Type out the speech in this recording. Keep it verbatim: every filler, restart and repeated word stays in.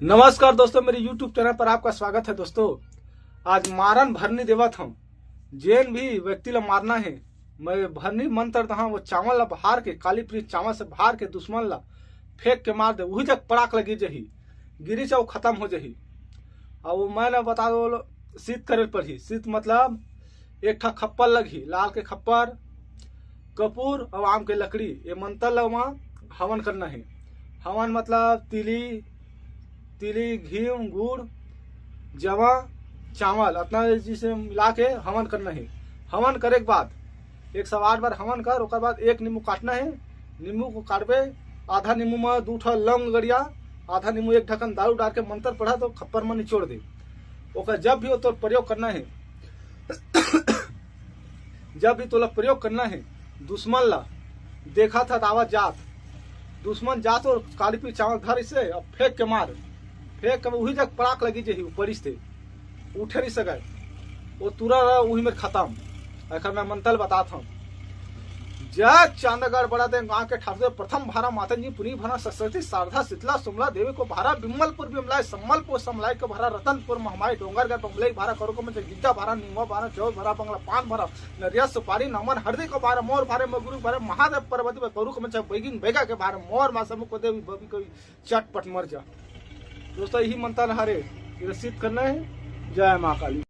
नमस्कार दोस्तों, मेरे YouTube चैनल पर आपका स्वागत है। दोस्तों, आज मारन भरनी देवत हूँ। जेन भी व्यक्ति ला मारना है, मैं भरनी मंत्र दहा, वो चावल ला बहार के, काली पीली चावल से बहार के दुश्मन ला फेंक के मार दे, वही जग पड़ाक लगी जही, गिरी चाव खत्म हो जही। और वो मैं ना बता दो, सीत करे पड़ही। सीत मतलब एक ठा खप्पर लगही, लाल के खप्पर, कपूर और आम के लकड़ी। ये मंत्र ला वहाँ हवन करना है। हवन मतलब तिली, तिली, घी, गुड़, जवा, चावल, अतना जिसे मिला के हवन करना है। हवन करे के बाद एक सौ आठ बार हवन कर, ओकर बाद एक नींबू काटना है। नींबू को काटबे, आधा नींबू में दू ठा लौंग गड़िया, आधा नींबू एक ढक्कन दारू डाल के मंत्र पढ़ा तो खप्पर में निचोड़ दे। ओकर जब भी वो तोर प्रयोग करना है, जब भी तोला प्रयोग करना है, दुश्मन ला देखा था दावा जात, दुश्मन जात और काली पीली चावल धर इसे अब फेंक के मार, फेंक के वही जग पड़ाक लगी जही, ऊपर से उठे नहीं सके, वो तुरा रहा वही में खत्म। एकर मैं मंत्र बतात हूँ। जय चांदगढ़ बड़ा देंग गांव के ठाकुर प्रथम भारा मातन जी पुनी भारा सरस्वती शारदा शीतला सुमला देवी को भारा बिमलपुर बिमलाय सम्मलपुर समलाय को भारा रतनपुर महमाय डोंगरगढ़ बमलई भारा करो को मंच गिद्दा भारा निंगवा भारा चौथ भारा बंगला पान भारा नरिया सुपारी नमन हरदी को भारा मोर भारे मगुरु भारे महादेव पार्वती भारे करू को मंच बैगिन बैगा के भारा मोर माँ समूह को देवी बबी कवि चटपट मर जा। दोस्तों, यही मंत्र हरे, ये रसीद करना है। जय माँ काली।